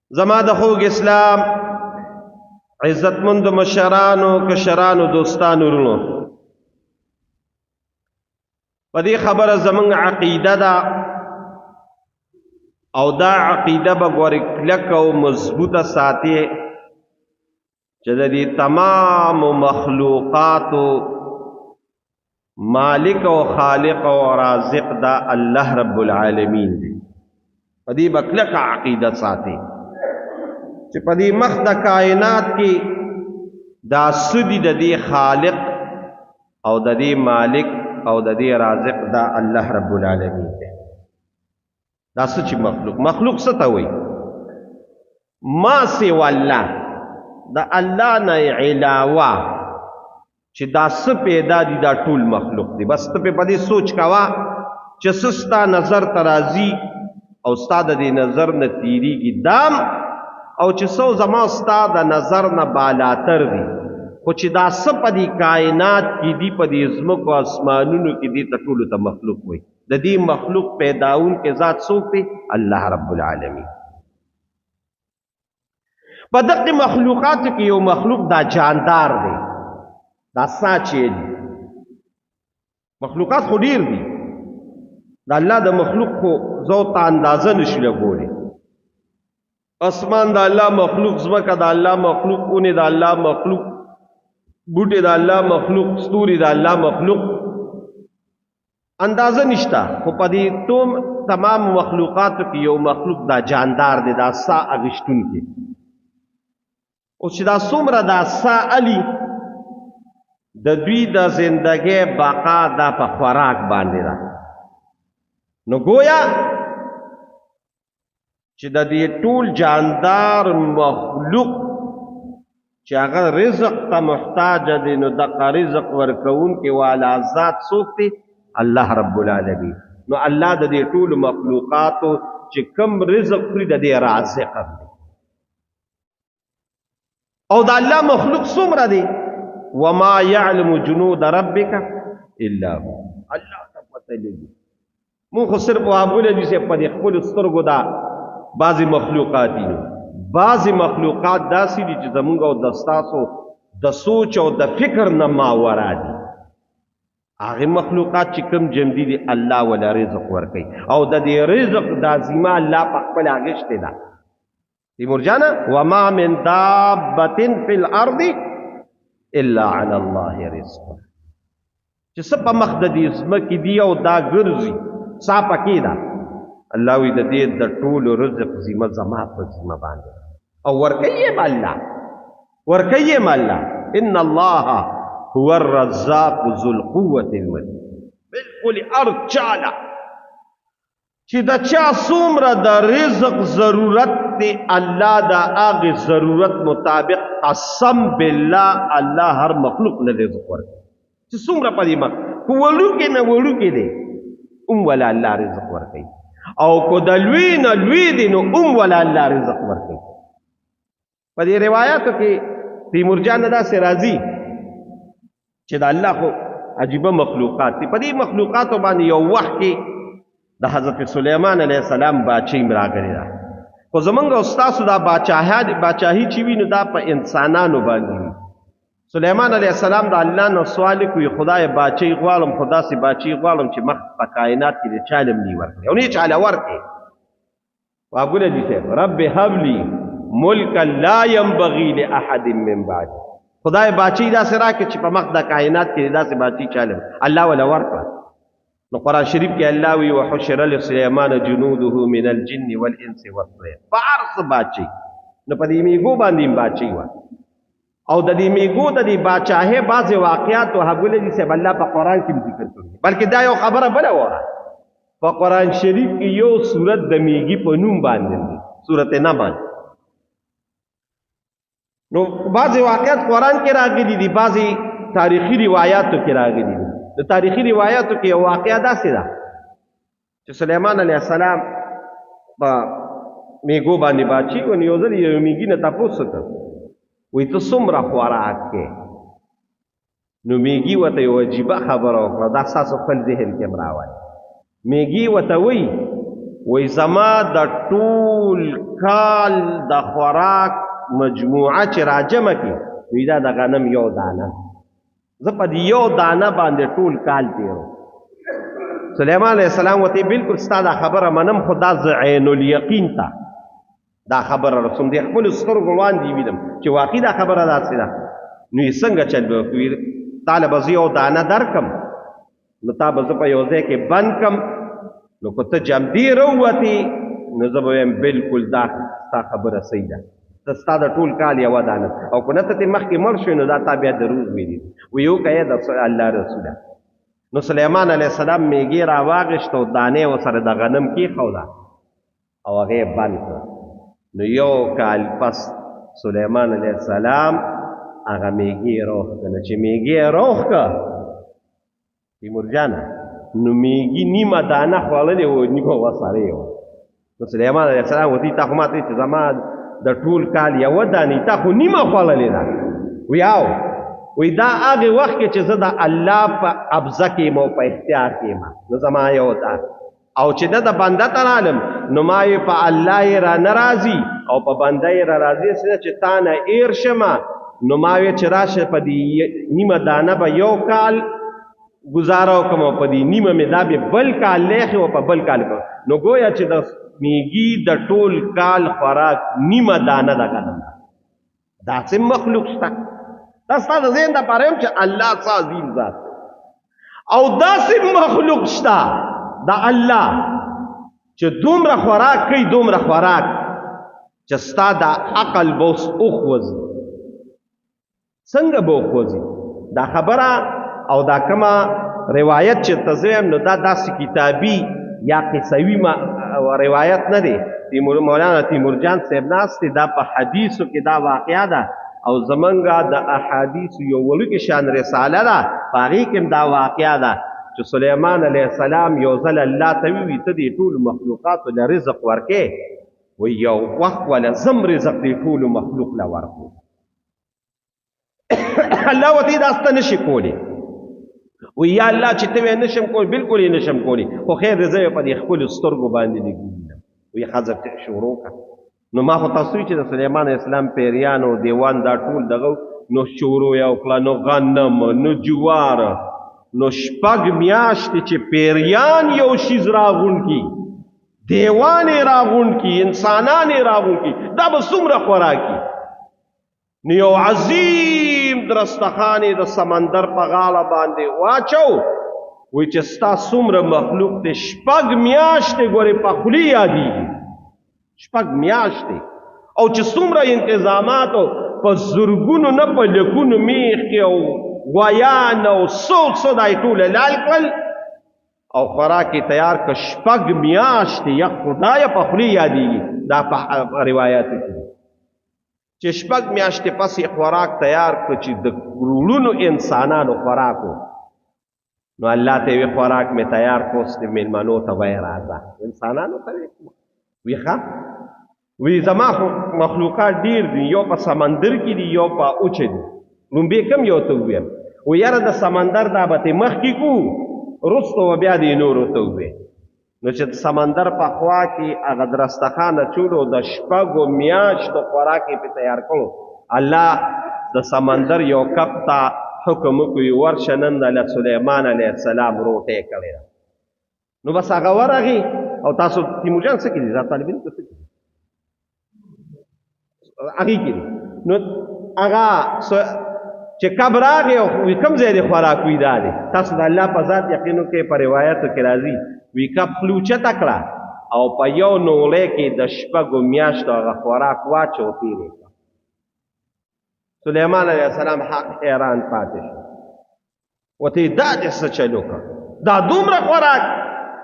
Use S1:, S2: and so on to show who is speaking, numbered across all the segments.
S1: زما د خوږ اسلام عزتمند مشرانو، کشرانو، دوستانو، ورونو، په دې خبره زمونږ عقیده ده او دا عقیده به ګورې کلکه او مضبوطه ساتي چې د دې تمام مخلوقاتو مالک او خالق او رازق دا الله رب العالمین دی. په دې به کلکه عقیده ساتي چې په دې مخ د کائنات کې دا سدي د دې خالق او د دې مالک او د دې رازق دا الله رب العالمین دی. دا څه چې مخلوق، مخلوق څه ته وایي؟ ما سوا الله، د الله نه علاوه چې دا څه پیدا دي دا ټول مخلوق دی. بس ته په دې سوچ کوه چې څه ستا نظر ته راځي او ستا د دې نظر نه تیریږي دام، او چې څو زما ستا د نظر نه بالاتر دي، خو چې دا څه په دې کائنات کې دي، په دې ځمکو اسمانونو کې دي، ته ټولو ته مخلوق وایي. د دې مخلوق پیداونکی ذات څوک دی؟ الله رب العالمین. په دغه مخلوقاتو کې یو مخلوق دا جاندار دی، دا سا چې دی. مخلوقات خو ډیر دي، د الله د مخلوق خو زه ته اندازه نشي لګولی. اسمان د الله مخلوق، ځمکه د الله مخلوق، اونې د الله مخلوق، بوټي د الله مخلوق، ستوري د الله مخلوق، اندازه نشته. خو په دې تمام مخلوقاتو کې یو مخلوق دا جاندار دی، دا سا اغشتونکی. اوس چې دا څومره دا سا علی د دوی د زندګۍ بقا دا په خوراک باندې ده، نو ګویا چې د دې ټول جاندار مخلوق چې هغه رزق ته محتاج دی، نو دغه رزق ورکوونکی والا ذات څوک دی؟ الله رب العالمین. نو الله د دې ټولو مخلوقاتو چې کم رزق خوري د دې رازق دی. او د الله مخلوق څومره دی؟ وما يعلم جنود ربك الا هو. الله ته پته لګي. مونږ خو صرف وابونه دي چې په دې خپلو سترګو دا بعضې مخلوقات دي، بعضې مخلوقات داسې دي چې زمونږ او د ستاسو د سوچ او د فکر نه ماورا دي. هغه مخلوقات چې کوم جمدي دي الله ولا رزق ورکوي، او د دې رزق دا ذمه الله په خپله اخیستې ده. تیمور جانه، وما من دابة في الأرض إلا على الله رزقها. چې څه په مخ د دې ځمکې دي او دا ګرځي، سا پکې ده، الله وایي د دې د ټولو رزق ذمه زما په ذمه باندې او ورکوي یې الله، ورکوي یې الله. إن الله هو الرزاق ذو القوة المتين. بالکل هر چاله چې د چا څومره د رزق ضرورت دی، الله د هغې ضرورت مطابق قسم بالله الله هر مخلوق له رزق ورکوي. چې څومره په دې مخ که وړوکی نه وړوکی دی هم ولا الله رزق ورکوي، او که د لوی نه لوی دی نو هم ولا الله رزق ورکوي. په دې روایاتو کې تیمور جان داسې راځي چې د الله خو عجیبه مخلوقات دي. په دې مخلوقاتو باندې یو وخت کې د حضرت سلیمان علیه السلام باچهي هم راغلې ده. خو زمونږ او ستاسو دا باچاهي چې وي نو دا په انسانانو باندې وي. سلیمان علیه السلام د الله نه سوال کوي، خدای باچهي غواړم، خو داسې باچهي غواړم چې مخ په کائنات کې د چا له هم نه ورکړي او نه چا له ورکړي. وابونه دي صاحب، رب هب لي ملکا لا ينبغي لأحد من بعدي. خدای باچهي داسې راکړي چې په مخ د کائنات کې داسې باچهي چا له الله وله ورکړه. نو قرآن شریف کې الله وی وحشر لسلیمان جنوده من الجن والانس والطير. په هر څه باچهي، نو په دې میږو باندې هم باچهي وه. او د دې میږو د دې باچاهۍ بعضې واقعات او هغوی دي صاحب الله په قرآن کې هم ذکر کړي. بلکې دا یو خبره بله وره، په قرآن شریف کې یو سورت د میږي په نوم باندې دی، سورت نمل. نو بعضې واقعات قرآن کې راغلي دي، بعضې تاریخي روایاتو کې راغلي دي. د تاریخي روایاتو کې یو واقعه داسې ده چې سلیمان علیه السلام په میږو باندې باچي و، نو یو ځل یو میږي نه تپوس وکړ، وایي ته څومره خوراک کې؟ نو میږي ورته یو عجیبه خبره وکړه، دا ستاسو خپل ذهن کې هم راولي. میږي ورته وایي وایي زما د ټول کال د خوراک مجموعه چې راجمع کړي، وایي دا د غنم یو دانه، زه په دې یو دانه باندې ټول کال تېروم. سلیمان علیه السلام ورته بالکل ستا دا خبره منم، خو دا زه عین الیقین ته دا خبره رسوم، د خپلو سترګو وړاندې وینم چې واقعي دا خبره داسې ده. نو یې څنګه چل به وکړي؟ تا له به زه یو دانه درکم، نو تا به زه په یو ځای کې بند کم، نو که ته جمدې راووتې نو زه به وایم بالکل دا ستا خبره صحیح ده، ته ستا د ټول کال یوه دانه، او که نه ته ترې مخکې مړ شوې نو دا تا بیا دروغ ویلي. وایي وکړه ای د الله رسوله. نو سلیمان علیه السلام میږې راواغېست او دانې ورسره د غنم کېښوده او هغه یې بند کړ. نو یو کال پس سلیمان علیه السلام هغه میږې راوښکه. نو چې میږې یې راوښکه تیمور جانه، نو میږي نیمه دانه خوړلې وه، نیمه ورسره یې وه. نو سلیمان علیه السلام ورته تا خو ماته چې زما د ټول کال یوه دانې، تا خو نیمه خوړلې ده. وایي او وایي دا هغې وخت کې چې زه د الله په قبضه کې یم او په اختیار کې یم، نو زما یو ده، او چې نه د بنده ته رالم نو ما یې په الله یې را نه راځي او په بنده یې را راځي چې تا نه ایر شمه، نو ما ویې چې راشه په دې نیمه دانه به یو کال ګزاره وکړم او په دې نیمه مې دا بیا بل کال لیښې او په بل کال کوم. نو ګویا چې د میږي د ټول کال خوراک نیمه دانه د غنم ده. داسې مخلوق شته. دا ستا د ذهن دپاره یم چې الله څه عظیم ذات دی. او داسې مخلوق شته د الله چې دومره خوراک کوي، دومره خوراک چې ستا د عقل به اوس وخوځي. څنګه به وخوځي؟ دا خبره او دا کومه روایت چې ته زه وایم نو دا داسې کتابي یا قصوي روایت نه دی. مولانا تیمور جان صاحب ناست دی، دا په حدیثو کې دا واقعه ده او زمونږ د احادیثو یو وړوکې شان رساله ده، په هغې کې هم دا واقعه ده چې سلیمان علیه السلام یو ځل الله ته ووایي ته دې ټولو مخلوقاتو له رزق ورکې، وایي یو وخت وله زم رزق دې ټولو مخلوق له ورکړو. الله ورته دا څه نشي کولی. وایي یا الله چې ته وایې نشم کولی، بالکل یې نشم کولی، خو خیر دی زه یې په دې خپلو سترګو باندې لږ ووینم. وایي ښځه شروع کړه. نو ما خو تاسو چې د سلیمان علیه السلام پیریان او دیوان دا ټول دغه نو شروع یې وکړه، نو غنم، نو جوار، نو شپږ میاشتې چې پیریان یو شیز راغونډ کړي، دیوان یې راغونډ کړي، انسانان یې راغونډ کړي، دا به څومره خوراکي. نو یو عظیم درستخان یې د سمندر په غاړه باندې واچو، وایي چې ستا څومره مخلوق دی شپږ میاشتې ګورې په خولې یادېږي، شپږ میاشتې، او چې څومره انتظاماتو په زرګونو نه په لکونو میخې او غویان او څو څه دا یې ټول حلال کړل او خوراک یې تیار کړ. شپږ میاشتې یا خدایه په خولې یادېږي، دا په روایاتو کې چې شپږ میاشتې پس یې خوراک تیار کړ چې د کروړونو انسانانو خوراک و. نو الله ته وی خوراک مې تیار کړ، اوس دې مېلمنو ته وایي راځه، انسانانو ته ویې وی ښه، وی زما خو مخلوقات ډېر دي، یو په سمندر کې دي، یو په اوچه دي، لومبې کوم یو ته وویم؟ وی یاره د سمندر دا به ترې مخکې کړو، وروسته به بیا دې نورو ته ووایې. نو چې د سمندر په خوا کې هغه درستخان اچولو، د شپږو میاشتو خوراک یې پرې تیار کړو. الله د سمندر یو کپ ته حکم وکړي ورشه نن له سلیمان علیه السلام روټۍ کړې ده. نو بس هغه ورغی. او تاسو تیمور جان څه کې دي؟ دا طالبین څه کې دي؟ هغې کې دي. نو هغه چې کب راغی او کوم ځای دی خوراک وي دا دی. تاسو د الله په ذات یقین وکړئ، په روایتو کې راځي وی کب خوله اوچته کړه او په یو نوړی کې د شپږو میاشتو هغه خوراک واچو تېر یې کړ. سلیمان علیه السلام حق حیران پاتې شو، ورته یې دا دې څه چل وکړ، دا دومره خوراک؟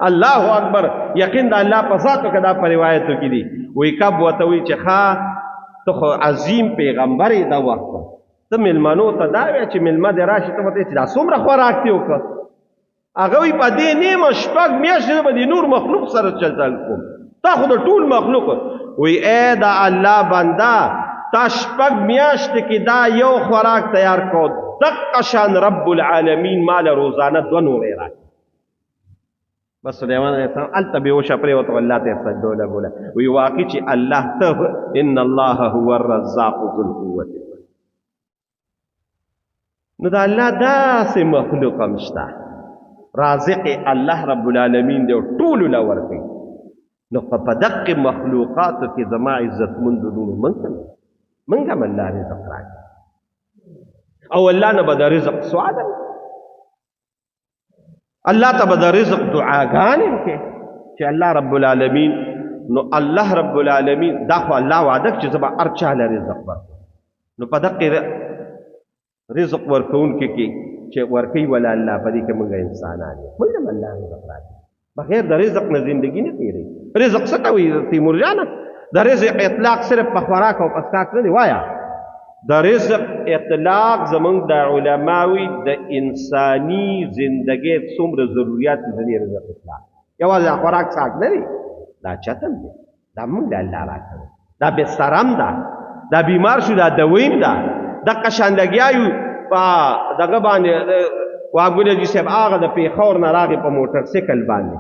S1: الله اکبر. یقین د الله په ذات وکړه، دا په روایتو کې دي. وایي کب ورته وایي چې ښه ته خو عظیم پیغمبر یې دا وخت، ته مېلمنو ته دا وایه چې مېلمه دې راشي ته ورته چې دا څومره خوراک دې وکړ. هغه وایي په دې نیمه شپږ میاشتې زه به دې نور مخلوق سره چل چل کوم، تا خو د ټول مخلوق. وایي ای د الله بنده، تا شپږ میاشتې کې دا یو خوراک تیار کړو، دقه شان رب العالمین ما له روزانه دوه نوړې راکړې. بس سلیمان علیه السلام هلته بېهوشه پرېوت او الله ته یې سجده ولګوله. وایي واقعي چې الله ته، ان الله هو الرزاق ذو القوة. نو د الله داسې مخلوق هم شته، رازق الله رب العالمین دی او ټولو له ورکوي. نو په دقې مخلوقاتو کې زما عزتمندو لوڼو موږ هم الله رزق راکړي او الله نه به د رزق سوال، الله ته به د رزق دعاګانې وکړي چې الله رب العالمین. نو الله رب العالمین دا خو الله وعده چې زه به هر چا له رزق ورکړم. نو په دقې رزق ورکوونکي کې چې ورکوي ولا الله، په دې کې موږ انسانان یو، موږ هم الله رزق راکړي. بغیر د رزق نه زندګي نه تېرېږي. رزق څه ته وایي تیمور جانه؟ د رزق اطلاق صرف په خوراک او په څښاک نه دی. وایه د رزق اطلاق زمونږ د علماوي د انساني زندګۍ څومره ضروریات دي، د دې رزق اطلاق یوازې خوراک څښاک نه دی، دا چتم دی، دا موږ له الله راکړی، دا بستر هم ده، دا بیمار شو دا دویم ده، دقه شان لګیا یو په دغه باندې. وابګل حاجي صاحب هغه د پېښور نه راغی په موټر سایکل باندې،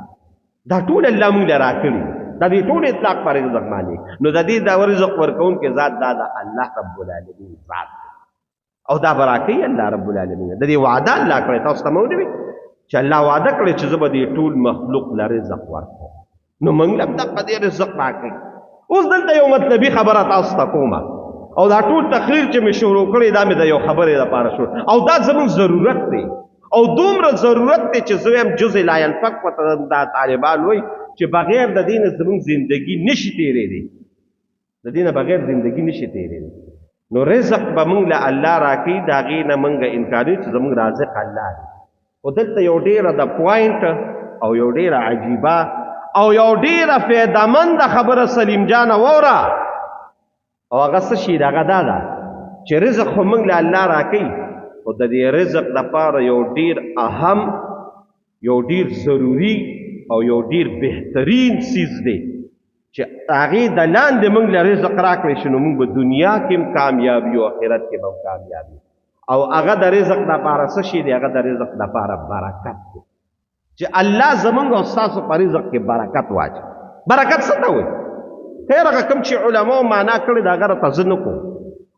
S1: دا ټول الله موږ له راکړي، د دې ټول اطلاق پر رزق باندې. نو د دې د رزق ورکوونکی ذات دا د الله رب العالمین ذات او دا به راکوي الله رب العالمین. د دې وعده الله کړې، تاسو ته مو وي چې الله وعده کړې چې زه به دې ټول مخلوق له رزق ورکوم، نو موږ له دقه دې رزق راکړي. اوس دلته یو مطلبي خبره تاسو ته کومه، او دا ټول تقریر چې مې شروع کړی دا مې د یو خبرې لپاره شروع، او دا زموږ ضرورت دی، او دومره ضرورت دی چې زه وایم جزء لا ینفک ورته دا طالبان وایي چې بغیر د دې نه زموږ زندګي نشي تېرېدی، د دې نه بغیر زندګي نشي تېرېدی. نو رزق به موږ له الله راکوي، د هغې نه موږ انکار چې زموږ رازق الله دی. خو دلته یو ډېره د پوینټ او یو ډېره عجیبه او یو ډېره فایدهمنده خبره سلیم جانه واوره، او هغه څه شي؟ هغه دا ده چې رزق خو موږ له الله راکوي، خو د دې رزق دپاره یو ډېر اهم، یو ډېر ضروري او یو ډېر بهترین څیز دی چې هغې د لاندې موږ له رزق راکړی شي، نو موږ به دنیا کې هم کامیاب یو، آخرت کې به هم کامیاب یو. او هغه د رزق دپاره څه شی دی؟ هغه د رزق دپاره برکت دی، چې الله زمونږ او ستاسو په رزق کې برکت واچوي. برکت څه ته وایي؟ خیر هغه کوم چې علماو معنا کړې ده هغه راته زه نه کوم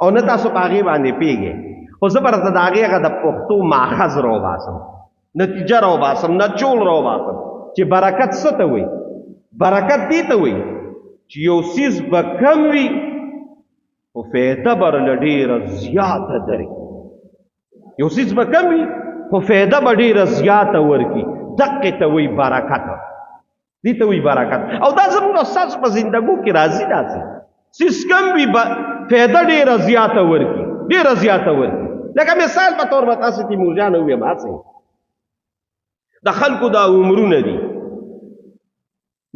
S1: او نه تاسو په هغې باندې پوهېږئ، خو زه به راته د هغې هغه د پښتو ماخذ راوباسم، نتیجه راوباسم، نچوړ راوباسم چې برکت څه ته وایي. برکت دې ته وایي چې یو څیز به کم وي خو فایده به له ډېره زیاته درکړي، یو څیز به کم وي خو فایده به ډېره زیاته ورکړي، دقې ته وایي برکت، دې ته وایي برکت. او دا زموږ ستاسو په زندګو کې راځي، داسې څیز کم وي فایده ډېره زیاته ورکړي، ډېره زیاته ورکړي. لکه مثال په طور به تاسو تیمور جان ووایم، هسې د خلکو دا عمرونه دي،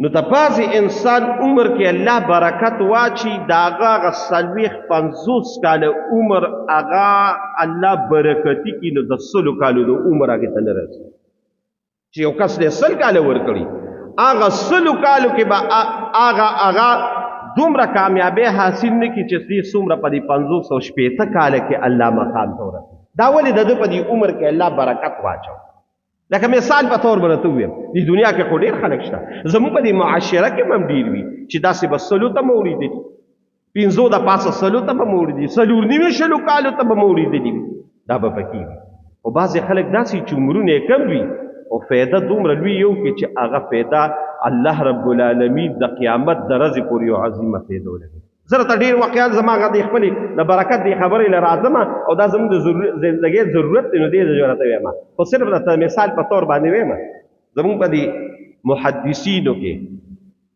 S1: نو د بعضې انسان عمر کې الله برکت واچي، د هغه هغه 40 50 کاله عمر هغه الله برکتي کړي، نو د 100 کالو د عمر هغې ته نه رسي. چې یو کس له 100 کاله ورکړي، هغه 100 کالو کې به هغه هغه دومره کامیابی حاصل نه کړي چې دې څومره په دې 50 او 60 کاله کې الله مقام ته ورسي. دا ولې د ده په دې عمر کې الله برکت واچو؟ لکه مثال په طور به راته ووایم، دې دنیا کې خو ډېر خلک شته، زموږ په دې معاشره کې به هم ډېر وي چې داسې به 100 ته مو اورېدلي، 5 د پاسه 100 ته به مو اورېدلي، 4.5 20 کالو ته به مو اورېدلي وي، دا به پکې وي. خو بعضې خلک داسې چې عمرونه یې کم وي او فایده دومره لوی یو کې چې هغه فایده الله رب العالمین د قیامت د ورځې پورې یو عظیمه فایده ولګوي. زه راته ډېر واقعیات زما هغه د خپلې د برکت دې خبرې له راځم، او دا زموږ د زندګۍ ضرورت دی، نو دې زه راته وایم، خو صرف راته مثال په طور باندې وایم. زموږ په دې محدثینو کې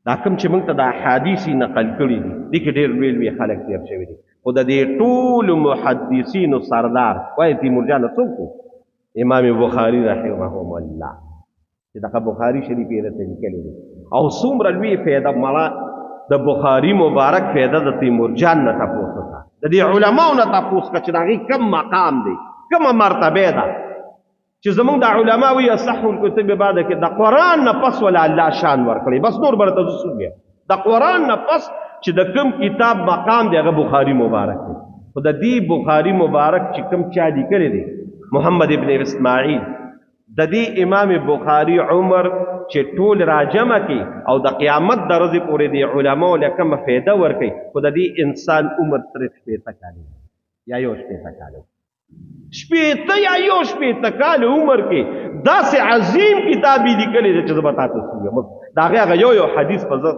S1: دا کوم چې موږ ته د احادیث نقل کړي دي، دې کې ډېر لوی لوی خلک تېر شوي دي، خو د دې ټولو محدثینو سردار وایي تیمور جانه څوک دی؟ امام بخاري رحمه الله، چې دغه بخاري شریف یې راته لیکلی دی. او څومره لوی فایده مړه د بخاري مبارک فایده د تیمور جان نه تپوس وکړه، د دې علماو نه تپوس وکړه چې د هغې کوم مقام دی، کومه مرتبه ده، چې زمونږ د علما وایي اصح الکتب بعد کې د قرآن نه پس ولا الله شان ورکړی، بس نور به راته زه څه ووایم. د قرآن نه پس چې د کوم کتاب مقام دی هغه بخاري مبارک دی. خو د دې بخاري مبارک چې کوم چا لیکلی دی، محمد ابن اسماعیل، د دې امام بخاری عمر چې ټول راجمع کی او د قیامت د ورځې پورې د علماو له کومه فایده ورکوي، خو د دې انسان عمر صرف 60 کاله یا 61 کاله، 60 یا 61 کاله عمر کې داسې عظیم کتاب یې لیکلی دی چې زه به تا ته څه ووایم. د هغې هغه یو یو حدیث په زه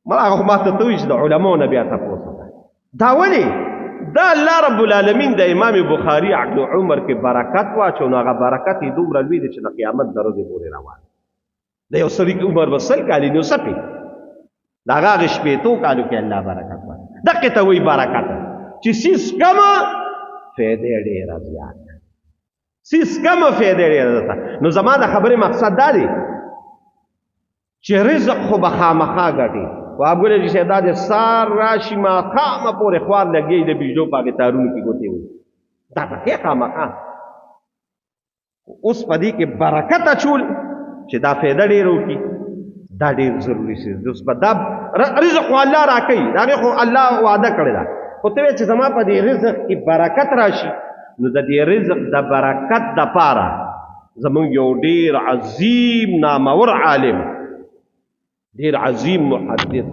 S1: ما هغه خو ما ته ته وایي چې د علماو نه بیا تپوس وکړه. دا ولې؟ دا الله رب العالمین د امام بخاری عقل عمر کې برکت واچو، نو هغه برکت یې دومره لوی دی چې د قیامت د ورځې پورې روان. د یو سړي عمر به 100 کالي نو څه پې د هغه هغې 60 کالو کې الله برکت واچو. دقې ته وایي برکت، چې څیز کمه فایده ډېره زیاته، څیز کمه فایده ډېره زیاته. نو زما د خبرې مقصد دا دی چې رزق خو به خامخا ګټي. وابګوره چې دا د سار راشي ماښامه پورې خوار لګوي د بجلو په هغې تارونو کې ګوتې وهي، دا پکې خامخا. اوس په دې کې برکت اچول چې دا فایده ډېره وکړي، دا ډېر ضروري څیز دی. اوس به دا رزق خو الله راکوي، د هغې خو الله وعده کړې ده، خو ته وایې چې زما په دې رزق کې برکت راشي، نو د دې رزق د برکت دپاره زمونږ یو ډېر عظیم نامور عالم، ډېر عظیم محدث،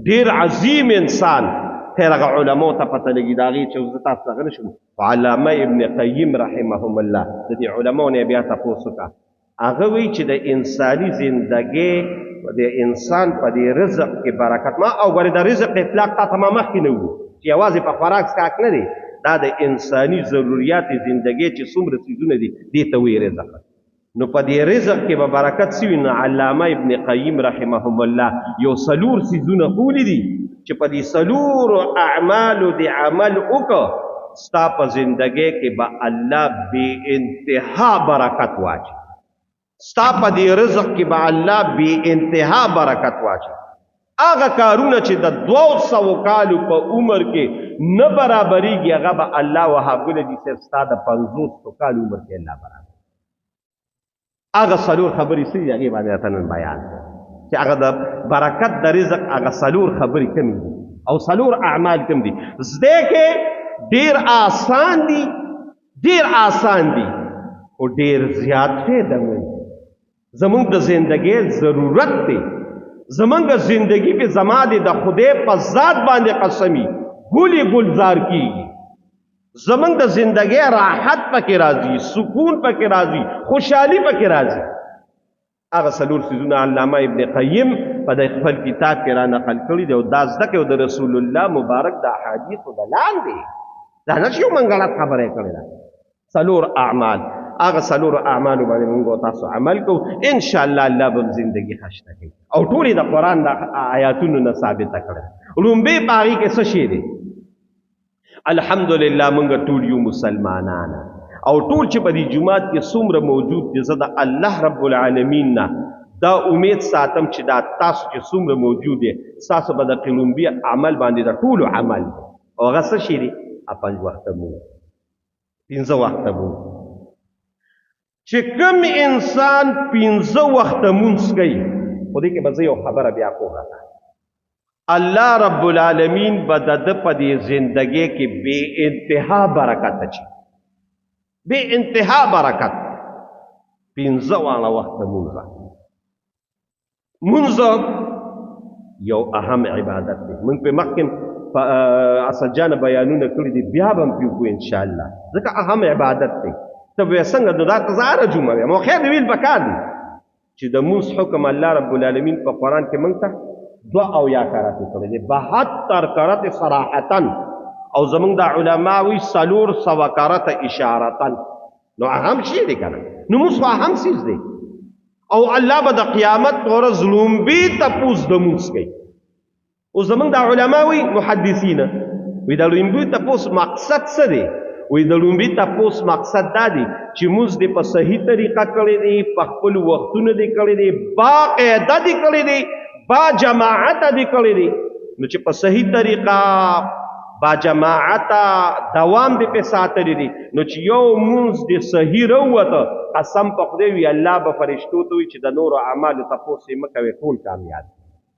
S1: ډېر عظیم انسان، خیر هغه علماو ته پته لګي، د هغې چې زه تاسو ته هغه نه شم، علامه ابن قیم رحمهم الله د دې علماو نه بیا تپوس وکړه، هغه وایي چې د انساني زندګۍ د انسان په دې رزق کې برکت ما او ګورې د رزق اطلاق تا ته ما مخکې نه وو چې یوازې په خوراک څښاک نه دی، دا د انساني ضروریات زندګۍ چې څومره څیزونه دي دې ته وایي رزق. نو په دې رزق کې به برکت څه وي؟ نو علامه ابن قیم رحمهم الله یو څلور څیزونه ښولي دي چې په دې څلورو اعمالو دې عمل وکړه، ستا په زندګۍ کې به الله بې انتها برکت واچي، ستا په دې رزق کې به الله بې انتها برکت واچي. هغه کارونه چې د 200 کالو په عمر کې نه برابرېږي، هغه به الله وهاب ګل دي صاحب ستا د 50 کالو عمر کې الله برابر. هغه څلور خبرې څه دي هغې باندې راته نن بیان کړه چې هغه د برکت د رزق هغه څلور خبرې کومې دي او څلور اعمال کوم دي. زده کې ډېر آسان دي، ډېر آسان دي خو ډېر زیات فایده مند دي. زمونږ د زندګۍ ضرورت دی، زمونږ زندګي پې زما دې د خدای په ذات باندې قسمي ګلې ګلزار کیږي، زمونږ د زندګۍ راحت پکې راځي، سکون پکې راځي، خوشحالي پکې راځي. هغه څلور څیزونه علامه ابن قیم په د خپل کتاب کې را نقل کړي دي او دا زده کوي د رسول الله مبارک د احادیثو د لاندې، دا نه چې یو منګړت خبره یې کړې ده. څلور اعمال، هغه څلور اعمالو باندې موږ او تاسو عمل کوو، انشاءالله الله به زندګي خشته کوي. او ټولې د قرآن د آیاتونو نه ثابته کړه. لومبی په هغې کې څه شی دی؟ الحمدلله موږ ټول یو مسلمانان او ټول چې په دې جومات کې څومره موجود دي، زه د الله رب العالمین نه دا امید ساتم چې دا تاسو چې څومره موجود دی، ستاسو به د قلومبي عمل باندې د ټولو عمل دی. او هغه څه شی دی؟ پنځ وخته مونځ، پنځه وخته مونځ. چې کوم انسان پنځه وخته مونځ کوي، خو دې کې به زه یو خبره بیا کوم راته، الله رب العالمین به د ده په دې زندګۍ کې بې انتها برکت اچي، بې انتها برکت. پنځه واړه وخته مونځ، مونځ یو اهم عبادت دی. مونږ په مخکې په اسد جان بیانونه کړي دي، بیا به هم پرې وکړو انشاءالله، ځکه اهم عبادت دی. ته به څنګه نو دا ته زه هره جمعه وایم، او خیر دې ویل پکار دي چې د مونځ حکم الله رب العالمین په قرآن کې مونږ ته 72 کرتې کړی دی، 72 کرتې صراحتاً، او زمونږ د علما وایي 400 کرته اشارتاً. نو اهم شی دی که نه، نو مونځ خو اهم څیز دی. او الله به د قیامت په ورځ لومبی تپوس د مونځ کوي. اوس زمونږ د علما وایي محدثین وایي د لومبي تپوس مقصد څه دی؟ وایي د لومبي تپوس مقصد دا دی چې مونځ دې په صحیح طریقه کړی دی، په خپلو وختونو دې کړی دی، باقاعده دې کړی دی، با جماعت دې کړی دی. نو چې په صحیح طریقه با جماعت دوام دې پې ساتلی دی، نو چې یو مونځ دې صحیح راووته، قسم په خدای وي الله به فرشتو ته وایي چې د نورو اعمالو تپوس یې مه کوئ، ټول کامیاب دي.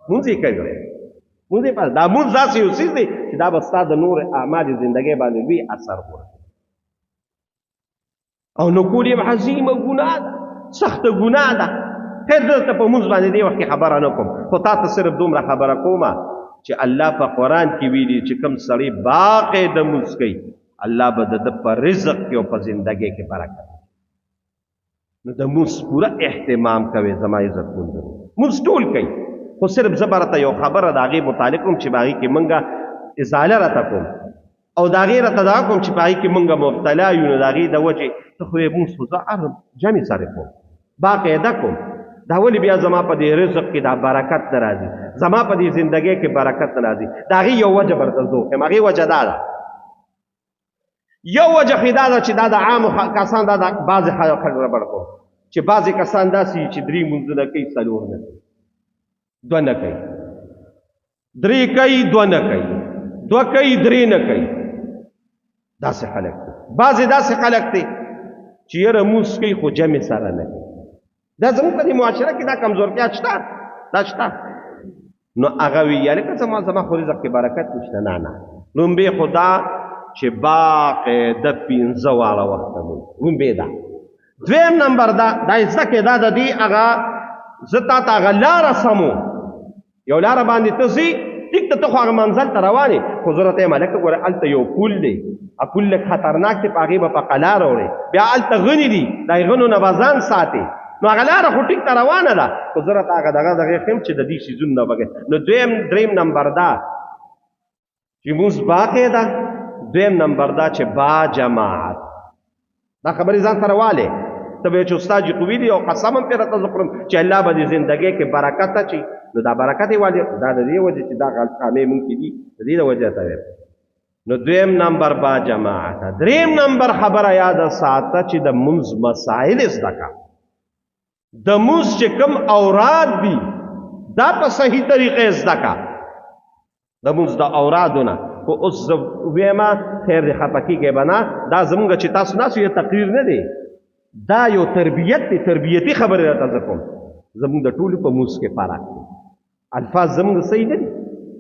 S1: مونځ یې کوي، مونځ یې پاس. دا مونځ داسې یو څیز دی چې دا به ستا د نورو اعمالو زندګۍ باندې لوی اثر غورځوي. او نو کول یې عظیمه ګناه ده. سخته ګناه ده. خیر، دلته په مونځ باندې دې وخت کې خبره نه کوم، خو تا ته صرف دومره خبره کومه چې الله په قرآن کې ویلي چې کوم سړی باقاعده مونځ کوي، الله به د ده په رزق کې او په زندګۍ کې برکت. نو د مونځ پوره اهتمام کوي زما عزتمند. مونځ ټول کوي، خو صرف زه به راته یو خبره د هغې متعلق کوم چې په هغې کې مونږه ازاله راته کوم، او د هغې راته دا کوم چې په هغې کې مونږه مبتلا یو. نو د هغې د وجې ته خو یې مونځ خو زه هر جمع سره کوم، باقاعده کوم، دا ولې بیا زما په دې رزق کې دا برکت نه راځي، زما په دې زندګۍ کې برکت نه راځي؟ د هغې یو وجه به درته زه وښیم. هغې وجه دا ده، یو وجه خو دا ده چې دا د عامو کسان، دا د بعضې خلک ربړ کوم چې بعضې کسان داسې چې درې مونځونه کوي، څلور نه کوي، دوه نه کوي، درې کوي، دوه نه کوي، دوه کوي، درې نه کوي. داسې خلک دي. بعضې داسې خلک دي چې یاره مونځ کوي خو جمع سره نه کوي. دا زموږ په دې معاشره کې دا کمزورتیا شته، دا شته. نو هغه وي هلکه زما خو رزق کې برکت نشته. نه نه، لومبی خو دا چې باقاعده پنځه واړه وخته مونځ، لومبی دا. دویم نمبر دا دا یې زده کړې، دا د دې هغه زه تا ته هغه لاره سمو، یو لاره باندې ته ځې، ټیک ته، ته خو هغه منزل ته روان یې، خو زه راته وایم هلکه ګوره هلته یو پول دی، پول لږ خطرناک دی، په هغې به په قلاره وړې، بیا هلته غني دي، د هغې غنو نه به ځان ساتې. نو هغه لاره خو ټیک ته روانه ده، خو زه راته هغه دغه دغې ښیم چې د دې څیزونو نه بغیر. نو دویم دریم نمبر دا چې مونځ باقاعده، دویم نمبر دا چې با جماعت. دا خبرې ځان سره والې، ته به چې استاد جي خو ویلي او قسم هم پرې راته زه خورم چې الله به دې زندګۍ کې برکت اچوي. نو دا برکت یې والې، دا د دې وجې چې دا غلط خامې مونږ کې دي، د دې د وجې ته وایم. نو دویم نمبر با جماعت. دریم نمبر خبره یاده ساته چې د مونځ مسایل زده کړه. د مونځ چې کوم اوراد دي دا په صحیح طریقې زده کړه، د مونځ د اورادو نه. خو اوس زه وایم خیر دې خفه کېږئ به نه، دا زمونږ چې تاسو ناست یو تقریر نه دی، دا یو تربیت دی، تربیتي خبرې راته زه کوم. زمونږ د ټولو په مونځ کې فرق دی، الفاظ زمونږ صحیح نه دي.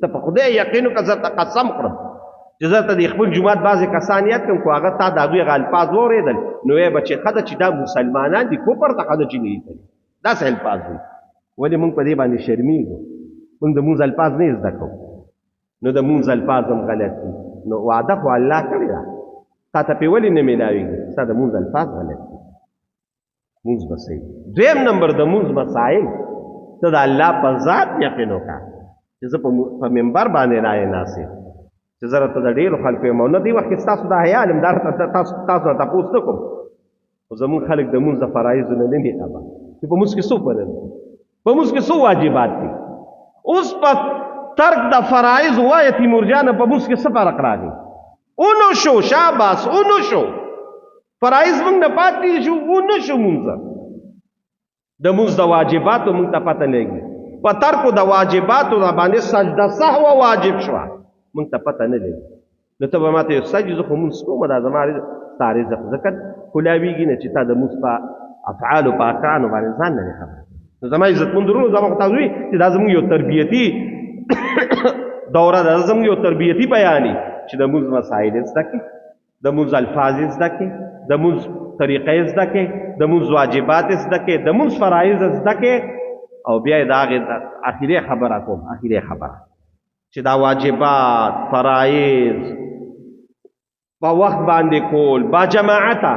S1: ته په خدای یقین وکړه، زه ته قسم خورم چې زه ته د خپل جومات بعضې کسان یاد کړم، خو هغه تا د هغوی هغه الفاظ واورېدل نو وایي به چې ښه ده چې دا مسلمانان دي، کفر ته ښه ده چې نه دي تللي، داسې الفاظ وي. ولې مونږ په دې باندې شرمېږو؟ مونږ د مونځ الفاظ نه زده کوو، نو د مونځ الفاظ هم غلط دي. نو وعده خو الله کړې ده، تا ته پې ولې نه میلاویږي؟ ستا د مونځ الفاظ غلط دي، مونځ به صحیح. دویم نمبر د مونځ مسایل، ته د الله په ذات یقین وکړه چې زه په منبر باندې رایې ناست یم، چې زه راته د ډېرو خلکو یم، او نه دې وخت کې ستاسو دا حیا یم، دا راته تاسو نه تپوس نه کوم، خو زموږ خلک د مونځ د فرایضو نه نه دي خبر چې په مونځ کې څو فرض دي، په مونځ کې څو واجبات دي. اوس په ترک د فرایض وایه تیمور جانه، په مونځ کې څه فرق راغی؟ ونو شو، شاباس، ونو شو، فرایض مونږ نه پاتې شو، ونه شو. مونځ د مونځ د واجباتو مونږ ته پته لګي، په ترکو د واجباتو را باندې سجده سهوه واجب شوه، مونږ ته پته نه لګي. نو ته به ماته یو سجده، زه خو مونځ کوم، دا زما ستا رزق ځکه کولاویږي نه چې تا د مونځ په افعالو په احکامو باندې ځان نه دی خبر. نو زما عزتمند وروڼو، زما خو تاسو وي چې دا زموږ یو تربیتي دوره ده، زموږ یو تربیتي بیان دی چې د مونځ مسایل زده کړې، د مونځ الفاظ زده کړې، د مونځ طریقې زده کړې، د مونځ واجبات زده کړې، د مونځ فرایض زده کړې، او بیا یې د هغې اخري خبره کوم، اخري خبره چې دا واجبات فرایض په وخت باندې کول با جماعته،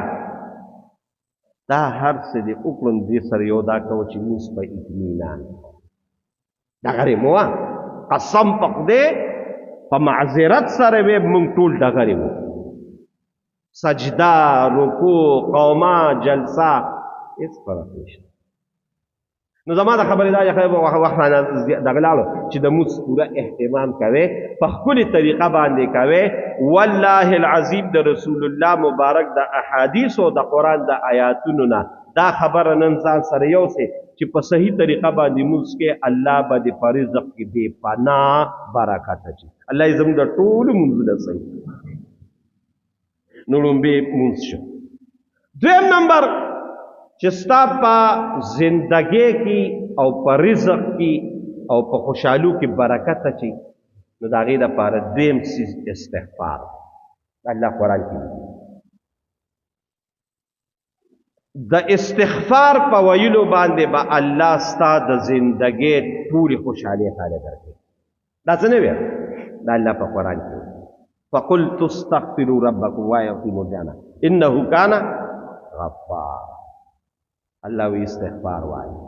S1: دا هر څه دې وکړم، دې سره یو دا کوه چې مونځ په اطمینان ډغرې مو وه، قسم په خدای په معذرت سره وې مونږ ټول ډغرې وو، سجده، رکوع، قومه، جلسه، هېڅ فرق نشته. نو زما د خبرې دا وخت رانه دغه لاړو چې د مونځ پوره اهتمام کوې، په ښکلې طریقه باندې کوې. والله العظیم د رسول الله مبارک د احادیث او د قرآن د آیاتونو نه دا خبره نن ځان سره یوسې چې په صحیح طریقه باندې مونځ کې الله به دې په رزق کې بې پناه برکت اچوي. الله یې زموږ د ټولو مونځونه صحیح. نو لومبی مونځ شو. دویم نمبر چې ستا په زندګۍ کې او په رزق کې او په خوشحالو کې برکت اچوي، نو د هغې دپاره دویم څیز استغفار. الله قرآن کې ویلي د استغفار په ویلو باندې به الله ستا د زندګۍ ټولې خوشحالۍ تاله درکوي. دا څه نه ویل، دا الله په قرآن کې وایي، فقلت استغفروا ربکم، وایه تیمور جانه، انه کان غفار. الله وی استغفار وایه،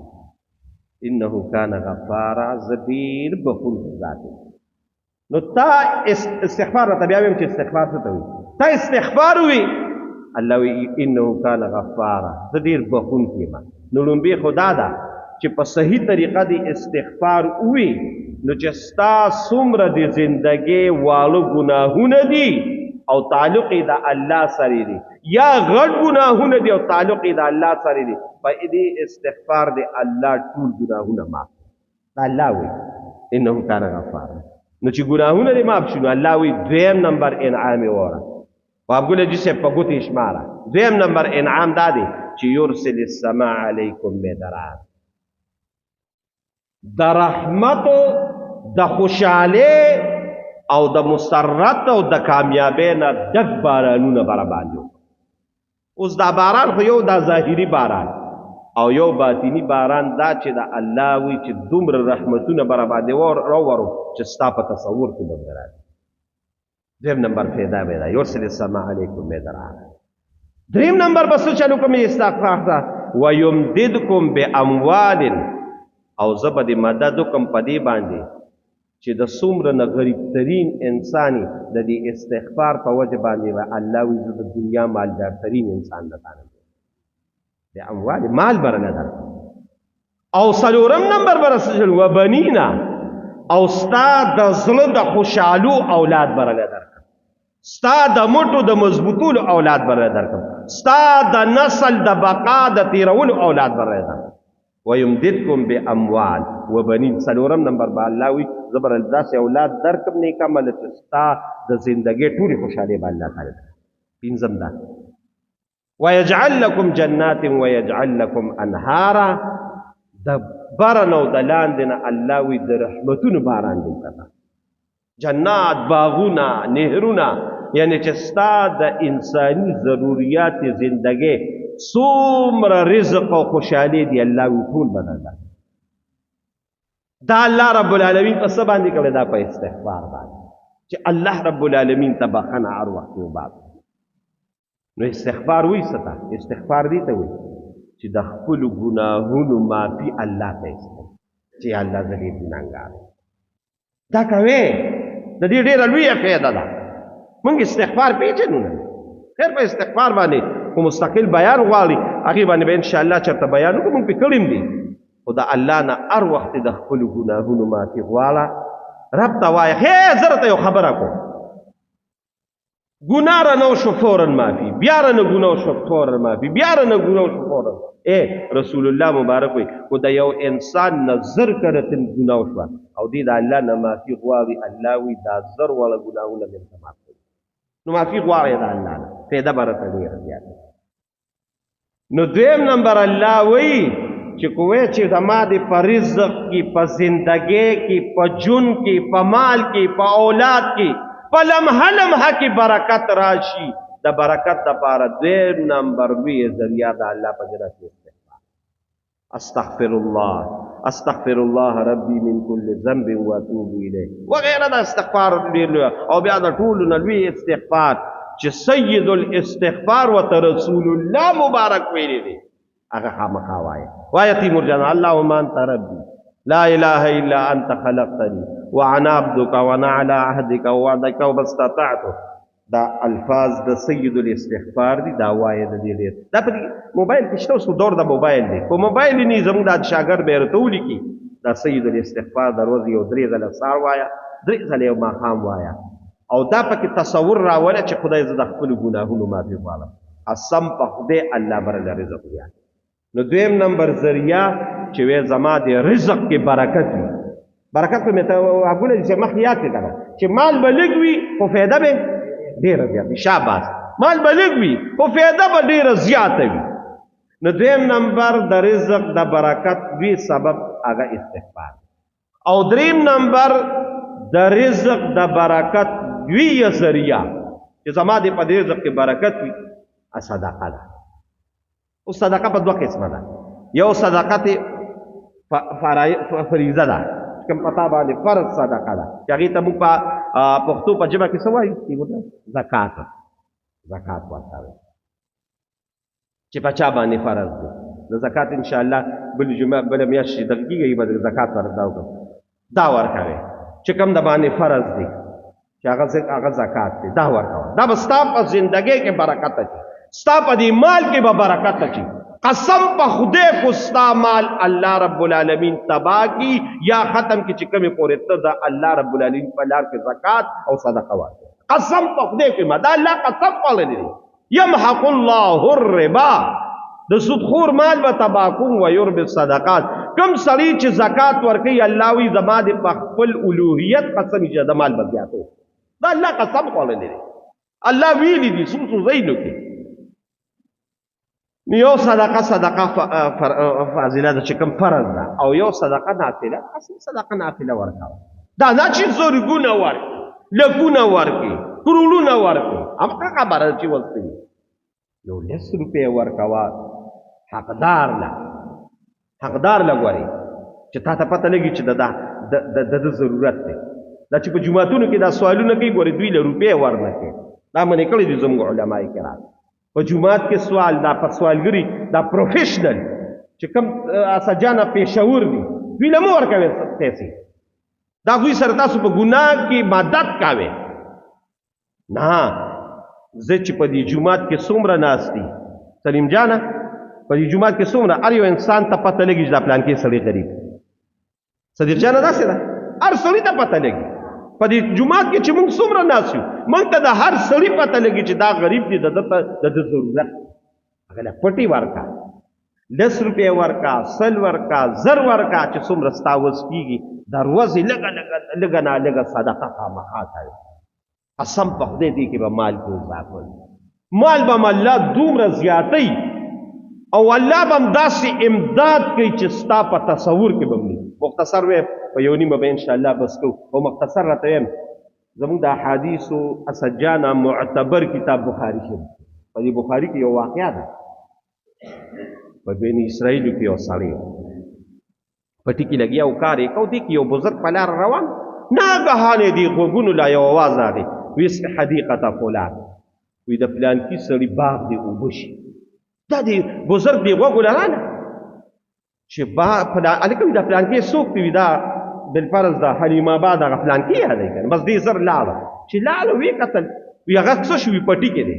S1: انه کان غفارا، زه ډېر بخښونکی ذات یم. نو تا استغفار راته بیا ویم چې استغفار څه ته وایي؟ تا استغفار ووي، الله وی انه کان غفارا، زه ډېر بخښونکی یم. نو لومبی خو دا ده چې په صحیح طریقه دې استغفار ووي، نو چې ستا څومره د زندګۍ واړه ګناهونه دي او تعلق یې د الله سره دی، یا غټ ګناهونه دي او تعلق یې د الله سره دی، په دې استغفار دې الله ټول ګناهونه معاف. دا الله وایي انه کان غفارا. نو چې ګناهونه دې معاف شي، نو الله وایي دویم نمبر انعام یې وره. باب ګل حاجي صاحب په ګوتې شماره. دویم نمبر انعام دا دی چې یرسل السماء علیکم مدرار، د رحمت، د خوشحالۍ او د مسرت او د کامیابۍ نه ډک بارانونه به راباندې وکړي. اوس دا باران خو یو دا ظاهري باران او یو باطني باران، دا چې د الله وي چې دومره رحمتونه به راباندې راورو چې ستا په تصور کې به نه راځي. دویم نمبر فایده به دا یرسل السماء علیکم مدرار. دریم نمبر به څه چلو کوم استغفار ده، ویمددکم باموال، او زه به دې مدد وکړم په دې باندې چې د څومره نه غریب ترین انسان د دې استغفار په وجه باندې به الله وي زه د دنیا مالدار ترین انسان نه تانه د اموال مال برنه درکړم. او څلورم نمبر به رسول وبنینا، او ستا د زړه د خوشحالو اولاد برنه درکړم، ستا د مټو د مضبوطولو اولاد برنه درکړم، ستا د نسل د بقا د تیرولو اولاد برنه درکړم. ویمددکم باموال وبنین. څلورم نمبر به الله وي زه به داسې اولاد درکړم نیک عمله چې ستا د زندګۍ ټولې خوشحالۍ به الله تعالی درکړي. پنځم دا ویجعل لکم جنات ویجعل لکم انهارا، د برن او د لاندې نه الله وي د رحمتونو باران دی پتا، جنات، باغونه، نهرونه، یعنی چې ستا د انساني ضروریات زندګۍ څومره رزق او خوشحالي دی الله وي ټول بدل ده. دا الله رب العالمین په څه باندې کړی؟ دا په استغفار باندې چې الله رب العالمین ته بخښنه هر وخت وباسي. نو استغفار وایي څه ته؟ استغفار دې ته وایي چې د خپلو ګناهونو معافي الله ته ایستل، چې یا الله زه ډېر ګناهګار یم. دا کوې، د دې ډېره لویه فایده ده. موږ استغفار پېژنو نه، خیر په استغفار باندې خو مستقل بیان غواړي، هغې باندې به انشاءالله چېرته بیان وکړو، موږ پرې کړي هم دي. خو د الله نه هر وخت د خپلو ګناهونو معافي غواړه، رب ته وایه خیر زه درته یو خبره کوم، ګناه رانه وشو فورا معافي، بیا رانه ګناه وشو فورا معافي، بیا رانه ګناه وشو فورا. رسول الله مبارک وایي خو د یو انسان نه زر کله تن ګناه وشوه او دی د الله نه معافي غواړي، الله وایي دا زر واړه ګناهونه مې درته معاف کړي. نو معافي غواړی د الله نه، فایده به راته ډېره زیاته. نو دویم نمبر الله وایي چې کوی چې زما د په رزق کې، په زندګۍ کې، په ژوند کې، په مال کې، په اولاد کې، په لمحه لمحه کې برکت راشي، د برکت دپاره دویم نمبر لویه ذریعه د الله په جنت کې استغفار. استغفر الله، استغفر الله ربي من كل ذنب واتوب الیه وغیره. دا استغفار ډېر لوی، او بیا د ټولو نه لوی استغفار چې سید الاستغفار ورته رسول الله مبارک ویلی دی، هغه خامخا وایه. وایه تیمور جان، اللهم انت ربي لا اله الا انت خلقتني وانا عبدك وانا على عهدك ووعدك وما استطعت. دا الفاظ د سید الاستغفار دي، دا وایه. د دې ډېر دا په موبایل کې شته، اوس خو دور د موبایل دی، خو موبایل نه زموږ د شاګرد به راته ولیکي دا سید الاستغفار د ورځې یو درې ځله سهار وایه، درې ځله یو ماښام وایه، او دا پکې تصور راوله چې خدای زه د خپلو ګناهونو معافي غواړم، قسم په خدای الله به راله رزق زیات. نو دویم نمبر ذریعه چې وی زما د رزق کې برکت وي، برکت خو مې ته هغونه چې مخکې یاد کړې که نه، چې مال به لږ وي خو فایده به ډېره زیاته وي. شاباس، مال به لږ وي خو فایده به ډېره زیاته وي. نو دویم نمبر د رزق د برکت لوی سبب هغه استغفار، او دریم نمبر د رزق د برکت لویه ذریعه چې زما د په دې رزق کې برکت وي صدقه ده. او صدقه په دوه قسمه ده. یو صدقه ته فریضه ده، کوم پتا باندې فرض صدقه ده چې هغې ته موږ په پښتو په ژبه کې څه وایو؟ زکات. زکات ورکوي چې په چا باندې فرض دی. د زکات انشاءالله بل جمعه بله میاشت چې دغه کېږي به د زکات فرض دا وکړم. دا ورکوي چې کوم د باندې فرض دی چې هغه زکات دی، دا ورکوه. دا به ستا په زندګۍ کې برکت اچي، ستا په دې مال کې به برکت اچي. قسم په خدای کو ستا مال الله رب العالمین تباه کی یا ختم کی چې کومې پورې ته د الله رب العالمین په لار کې زکات او صدقه ورکړې. قسم په خدای کې ما دا الله قسم خوړلی دی. یمحق الله الربا، د سودخور مال به تباه کوم، ویربي الصدقات. کم سړی چې زکات ورکوي الله وایي زما دې په خپل الوهیت قسم چې د مال به زیاتوم. دا الله قسم خوړلی دی، الله ویلي دي څو څو ځایونو کې. یو صدقه صدقه فاضله ده چې کوم فرض ده، او یو صدقه نافله. اصل صدقه نافله ورکوه، دا نه چې زرګونه ورکړي، لکونه ورکړي، کروړونه ورکړي. همغه خبره چې ورکړي یو لس روپۍ ورکوه حقدار له، حقدار له ګورې چې تا ته پته لګي چې د ده ضرورت دی. دا چې په جوماتونو کې دا سوالونه کوي ګورې دوی له روپۍ ورنه کوي، دا منې کړي دي زموږ علما کرام. په جومات کې سوال، دا په سوالګري، دا پروفیشنل چې کوم اسجانه پېښور دي دوی له مه ورکوي پیسې. دا دوی سره تاسو په ګناه کې مدد کوئ نه. زه چې په دې جومات کې څومره ناست دي سلیم جانه، په دې جومات کې څومره هر یو انسان ته پته لګي چې دا پلان کې سړی غریب. صدیق جانه داسې ده، هر سړي ته پته لګي په دې جومات کې چې موږ څومره ناست یو، موږ ته د هر سړي پته لګي چې دا غریب دی، د ده د ده ضرورت. هغه له پټې ورکړه، لس روپۍ ورکړه، 100 ورکړه، 1000 ورکړه، چې څومره ستا وس کېږي د ورځې لږه لږه لږه نه لږه صدقه خامخا کوي. قسم په خدای دې کې به مال کې اضافه وي، مال به هم الله دومره زیاتوي او الله به هم داسې امداد کوي چې ستا په تصور کې به هم نه وي. مختصر وایم، په یو نیمه به انشاءالله بس کوو، خو مختصر راته وایم. زموږ د احادیثو اسجانه معتبر کتاب بخاري شریف، په دې بخاري کې یو واقعه ده. په بني اسرائیلو کې یو سړی و، پټي کې لګیا و، کار یې کوو. دې کې یو بزرګ په لاره روان، ناګهانه دې غوږونو لا یو اواز راغی، ویس حدیقة فلان، وی د پلانکي سړي باغ دې اوبه شي. دا دې بزرګ دې غوږو له راغله چې هلکه وي دا پلانکی څوک دی؟ وي دا بالفرض د حلیم آباد هغه پلانکی یادوي که نه. بس دې زر لاړه، چې لاړه ویې کتل، وي هغه څه شو؟ وي پټي کې دی.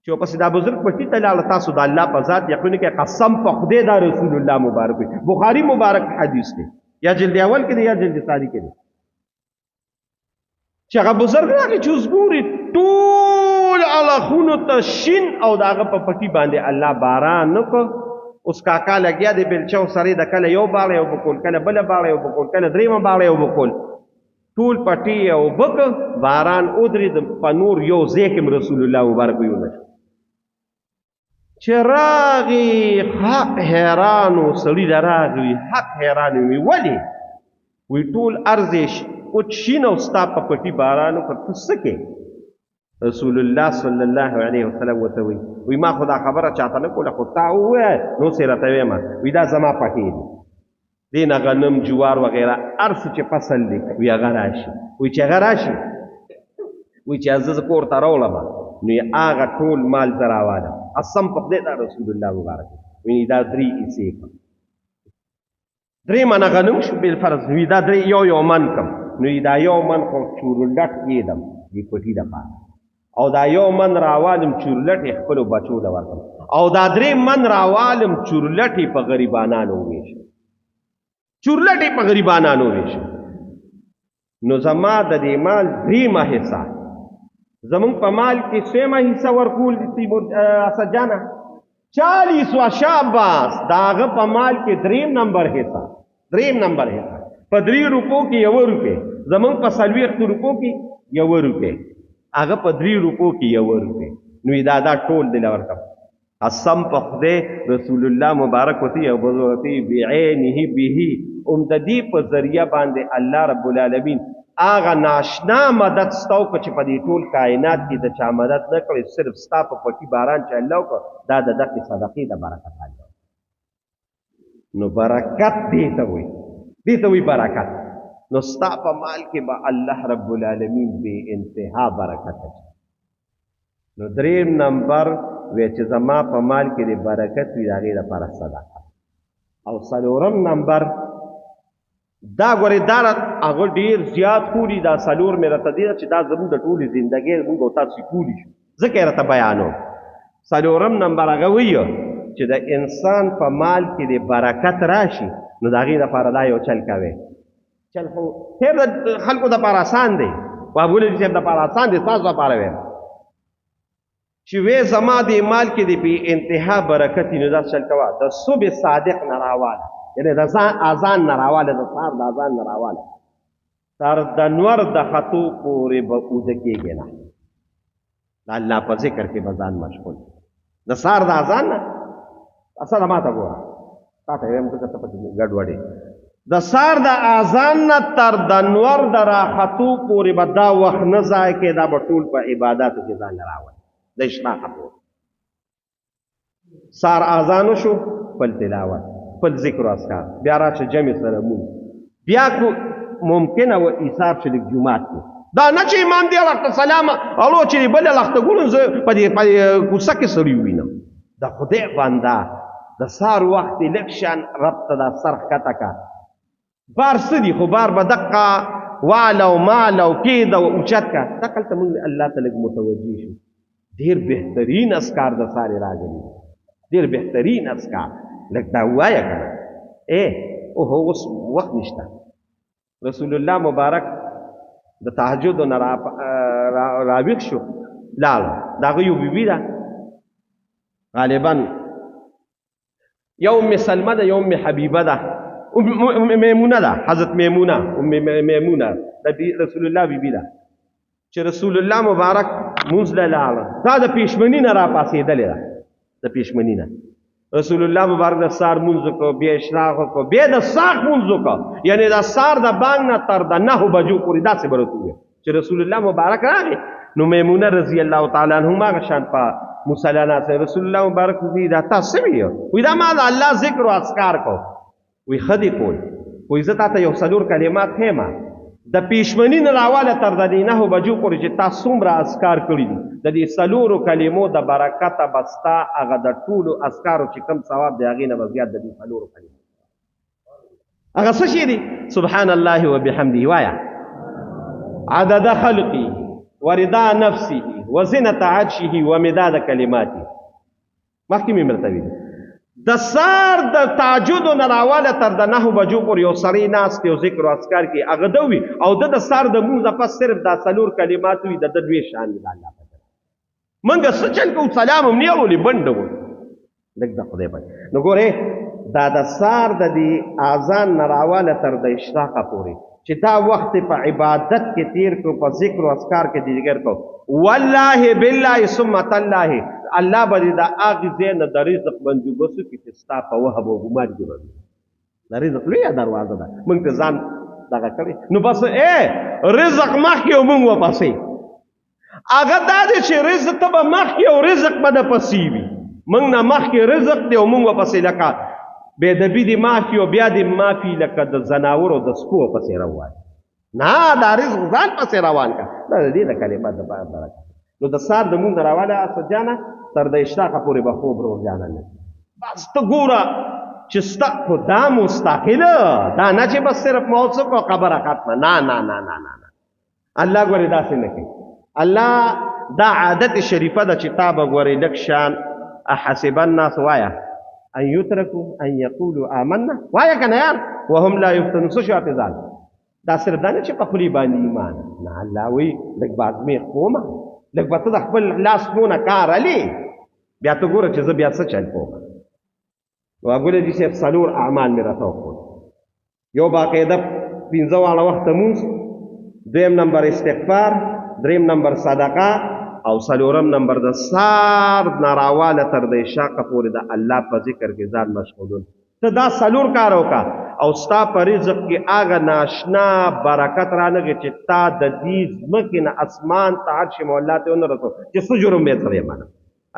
S1: چې ورپسې دا بزرګ پټي ته لاړه، تاسو د الله په ذات یقین وکړئ، قسم په خدای دا رسول الله مبارک وي، بخاري مبارک حدیث دی، یا جلد اول کې دی یا جلد ثاني کې دی. چې هغه بزرګ راغی چې اوس ګوري ټول اړخونو ته شین او د هغه په پټي باندې الله باران نه کړ. اوس کاکا لګیا دی بېلچه سره د کله یو باړی اوبه کول، کله بله باړی اوبه کول، کله درېیمه باړی اوبه کول، ټول پټي یې اوبه کړ، باران ودرېد، په نور یو ځای کې هم رسول الله مبارک ویونه شو. چې راغی حق حیران و، سړي له راغی حق حیران وي، ولې؟ وی ټول ارض یې وچ شین او ستا په پټي باران وکړ، ته څه کوې؟ رسول الله صلی الله علیه وسلم ورته وایي، وایي ما خو دا خبره چاته نه کوله، خو تا وویل نو اوس یې راته وایم. وایي دا زما پټی دی، دې نه غنم جوار وغیره هر څه چې فصل دی وایي هغه راشي. وایي چې هغه راشي، وایي چې زه کور ته راوړم نو یې هغه ټول مال زه راوالم. قسم په خدای دا رسول الله مبارک وایي دا درې حصې کړم، درې منه غنم شو بالفرض، وایي دا درې یو یو من کړم، نو یې دا یو من خو چورلټ کېدم دې پټي دپاره، او دا یو من راوالم چورلټ یې خپلو بچو له ورکړم، او دا درې من راوالم چورلټ یې په غریبانانو ووېشم، چورلټ یې په غریبانانو ووېشم. نو زما د دې مال درېیمه حصه، زمونږ په مال کې څویمه حصه ورکول دي تیمور اسد جانه؟ 40 و شاباس، د هغه په مال کې دریم نمبر حصه، دریم نمبر حصه په 3 روپو کې 1 روپۍ، زمونږ په 40 روپو کې 1 روپۍ، هغه په 3 روپو کې 1 روپۍ. نو دا دا ټول دی له ورکړم. قسم په خدای رسول الله مبارک ورته یو بل ورته بعینه به، هم د دې په ذریعه باندې الله رب العالمین هغه ناشنا مدد ستا وکړه چې په دې ټول کائنات کې د چا مدد نه کړي، صرف ستا په پټي باران چې الله وکړه، دا د دغې صدقې د برکت الله. نو برکت دې ته وایي، دې ته وایي برکت. نو ستا په مال کې به الله رب العالمین بې انتها برکت اچوي. نو دریم نمبر وی چې زما په مال کې د برکت وي، د هغې لپاره صدقه. او څلورم نمبر دا ګورې، دا هغه ډېر زیات ښولي، دا څلور مې راته دی چې دا زموږ د ټولې زندګۍ موږ او تاسو کولی شو، ځکه یې راته بیانوم. څلورم نمبر هغه وایي چې د انسان په مال کې د برکت راشي، نو د هغې لپاره دا یو چل کوي. چل خو خیر د خلکو دپاره اسان دی، بابولي صاحب دپاره اسان دی، ستاسو دپاره وایم چې وې زما دې مال کې د بې انتها برکت وي، نو داسې چل کوه، د صبح صادق نه راواله، یعنې د اذان نه راواله، د سهار د اذان نه راواله تر د نور د ختو پورې به اوده کېږې نه، د الله په ذکر کې به ځان مشغول. د سهار د اذان نه اصله ما ته ګوره، تا ته وایم ځکه ته پکې ګډوډې. د سهار د اذان نه تر د نور د راختو پورې به دا وخت نه ضایع کړې، دا به ټول په عباداتو کې ځان راولي. د اشراقه پورې سهار اذان وشو، خپل تلاوت، خپل ذکر و اذکار، بیا راشه جمع سره مونځ، بیا کو ممکنه و ایثار چې لږ جومات کې، دا نه چې امام دې اړخ ته سلام اړو چې بل اړخ ته ګورم زه په دې کوڅه کې سړی ووینم. د خدای بنده د سهار وخت یې لږ شان رب ته دا سر ښکته که، بار څه دي خو بار به دقه واله او مال او کېده او اوچت که، دقلته موږ الله ته لږ متوجه شو. ډېر بهترین اذکار د سارې راغلي، ډېر بهترین اذکار، لږ دا ووایه که نه. اوهو اوس وخت نشته. رسول الله مبارک د تهجد نه راویښ شو، لاړ. د هغه یو بیبي ده، غالبا یو ام سلمه ده، یو ام حبیبه ده، ام میمونه ده، حضرت میمونه، ام میمونه د رسول الله بیبي ده، چې رسول الله مبارک مونځ له لاړه، دا د پېشمني نه راپاڅېدلې ده، د پېشمني نه رسول الله مبارک د سهار مونځ وکړو، بیا اشراق وکړو، بیا د څاښت مونځ وکړو، یعنې د سهار د بانګ نه تر د 9 بجو پورې داسې به راته وویل. چې رسول الله مبارک راغی، نو میمونه رضی الله تعالی عنهما هغه شان په مصلی ناست. رسول الله مبارک وایي دا تا څه ویل؟ وایي دا ما د الله ذکر او اذکار کو. وایي ښه دې کول. وایي زه تا ته یو څلور کلمات ښیم، د پېشمني نه راواله تر د دې 9 بجو پورې چې تا څومره اذکار کړي دي، د دې څلورو کلمو د برکته به ستا هغه د ټولو اذکارو چې کوم ثواب دی هغې نه به زیات د دې څلورو کلمو. هغه څه شی دی؟ سبحان الله وبحمده، وایه عدد خلقه ورضا نفسه وزنة عرشه ومداد کلماته. مخکې مې درته ویلي، د سهار د تهجد نه راواله تر د 9 بجو پورې یو سړی ناست دی او ذکر او اذکار کوي، هغه ده وي، او ده د سهار د مونځ نه پس صرف دا څلور کلمات وي، د ده لوی شان دی د الله په دربار. موږ څه چل کوو؟ سلام هم نه اړولې، بنډه وو لږ د خدای په. نو ګورې دا د سهار د دې اذان نه راواله تر د اشراقه پورې چې دا وخت په عبادت کې تیر کړو، په ذکر او اذکار کې تیر کړو، والله بالله ثم تالله الله به دې د هغې ځای نه د رزق بندوبست وکړي چې ستا په وهب او ګمان کې به وي. د رزق لویه دروازه ده، موږ ته ځان دغه کړی، نو بس رزق مخکې او موږ ورپسې. هغه دا دی چې رزق ته به مخکې او رزق به د پسې وي، موږ نه مخکې رزق دی او موږ ورپسې، لکه بې ادبي دې معافي او بیا دې معافي، لکه د ځناورو د سپو پسې روان. نه، دا رزق ځان پسې روان کړه، دا د دې د کلمات دپاره برکت. نو د سهار د مونځ راواله اسد جانه تر د اشراقه پورې به خوب روغ جانه نه. بس ته ګوره چې ستا خو دا مستقله، دا نه چې بس صرف موت څه کو خبره ختمه. نه نه نه نه نه نه، الله ګورې داسې نه کوي. الله دا عادت شریفه ده چې تا به ګورې لږ شان احسب الناس وایا ان یترکو ان یقولوا آمنا، وایا که نه یار، وهم لا یفتنون. څه شو حافظان؟ دا صرف دا نه چې په خولې باندې ایمان نه، الله وایي لږ به ازمېښت کومه، لږ به ته د خپل لاس پونه کار الې، بیا ته ګوره چې زه بیا څه چل کوم. نو ابوالعلي جي صاحب څلور اعمال مې راته وښود. یو باقاعده 5 واړه وخته مونځ، دویم نمبر استغفار، دریم نمبر صدقه، او څلورم نمبر د سهار نه راواله تر د عشاقه پورې د الله په ذکر کې ځان مشغولول. ته دا څلور کار وکړه او ستا په رزق کې هغه ناشنا برکت رانغی چې تا د دې ځمکې نه اسمان ته عرش مولا ته ونه رسو چې څه جرم به یې سره منه.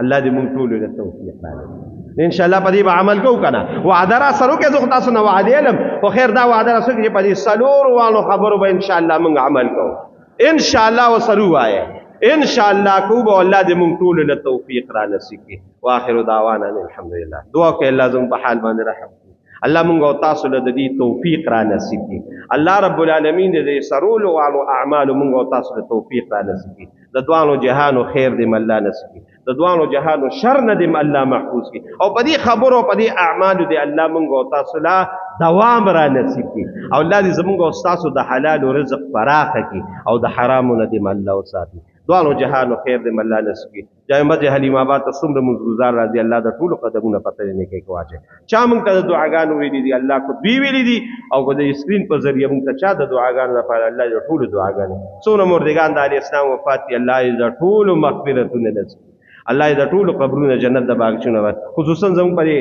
S1: الله دې مونږ ټولو له توفیق راکړي. ان شاء الله په دې به عمل کوو که نه؟ وعده را سره وکړئ، زه خو تاسو نه وعدې لم، خو خیر دا وعده را سره وکړئ چې په دې څلورو واړو خبرو به ان شاء الله مونږ عمل کوو. ان شاء الله ورسره ووایه ان شاء الله کوو به. الله دې مونږ ټولو له توفیق را نصیب کړي. واخر دعوانا ان الحمدلله. دعا وکړئ الله زموږ په حال باندې رحم وکړي. الله مونږ او تاسو له د دې توفیق را نصیب کړي. الله رب العالمین دې د سرولو والو اعمالو مونږ او تاسو له توفیق را نصیب کړي. د دواړو جهانو خیر دې الله نصیب کړي، د دواړو جهانو شر نه دې الله محفوظ کړي، او په دې خبرو په دې اعمالو دې الله مونږ او تاسو له دوام را نصیب کړي. او الله دې زمونږ او تاسو د حلالو رزق پراخه کړي او د حرامو نه دې الله وساتي. دواړو جهانو خیر دې الله نصیب کړي. جامع مسجد حلیم آباد ته څومره مونځ راځي، الله د ټولو قدمونه په تلې نیکۍ کې واچوي. چا مونږ ته د دعاګانو ویلي دي، الله کو دوی ویلي دي او که د سکرین په ذریعه مونږ ته چا د دعاګانو لپاره، الله د ټولو دعاګانې. څومره مردګان د علیه السلام وفات دي، الله یې د ټولو مغفرتونه نصیب کړي. الله یې د ټولو قبرونه جنت د باغچونه ورکړي. خصوصا زموږ په دې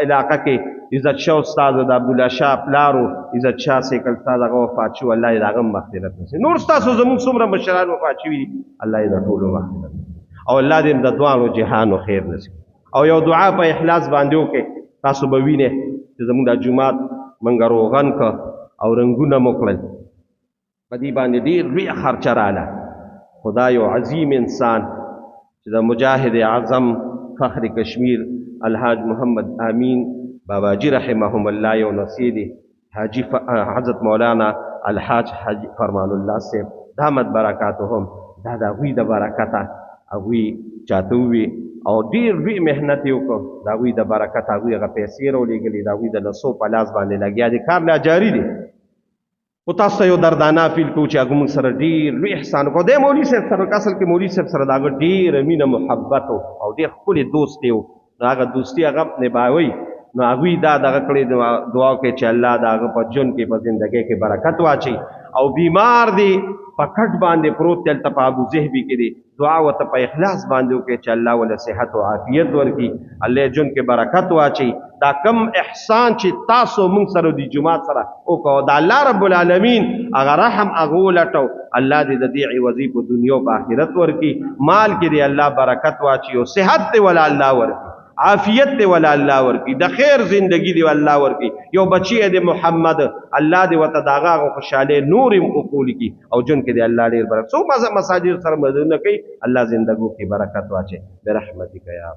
S1: علاقه کې عزت شاه استاد د عبدالله شاه پلارو عزت شاه سیکل استاد هغه وفات شو، الله یې د هغه مغفرت نصیب. نور ستاسو زموږ څومره مشران وفات شوي دي، الله یې د ټولو مغفرت او الله دې د دواړو جهانو خیر نصیب. او یو دعا په اخلاص باندې وکړئ. تاسو به وینئ چې زموږ دا جومات موږ روغن که او رنګونه مو کړل، په دې باندې ډېر لوی خرچه راله. خدا یو عظیم انسان چې د مجاهد اعظم فخر کشمیر الحاج محمد امین باباجي رحمهم الله یو نصیح دی، حاجي حضرت مولانا الحاج حاجي فرمان الله صاحب دامت برکاتهم، دا د هغوی د برکته هغوی چاته ووي او ډېر لوی محنت یې وکړ. د هغوی د برکته هغوی هغه پیسې راولېږلې، د هغوی د لسو په لاس باندې لګیا دي، کار لا جاري دی. خو تاسو ته یو دردانه اپیل کوو چې هغه موږ سره ډېر لوی احسان وکړو. دی مولوي صاحب سره اصل کې مولوي صاحب سره د هغه ډېره مینه محبت او ډېر ښکلی دوست دی، نو هغه دوستي هغه نباوي. نو هغوی دا دغه کړې دعا وکړي چې الله د هغه په ژوند کې په زندګۍ کې برکت واچوي. او بیمار دی په کټ باندې پروت دی، هلته په ابوظهبي کې دی، دعا ورته په اخلاص باندې وکړي چې الله وله صحت او عافیت ورکړي، الله یې ژوند کې برکت واچوي. دا کم احسان چې تاسو موږ سره د جومات سره وکړو، دا الله رب العالمین هغه رحم هغه ولټو، الله دې د دې عوضي په دنیا او په آخرت ورکړي. مال کې دې الله برکت واچوي او صحت دې وله الله ورکړي، عافیت دې وله الله ورکړي، د خیر زندگی دې الله ورکړي. یو بچی دې محمد الله دې ورته د هغه هغه خوشحالۍ نور هم وقول کړي او ژوند کې دې الله ډېر برکت. څو مساجد سره مددونه کوي، الله زندګو کې برکت واچوي برحمتک یا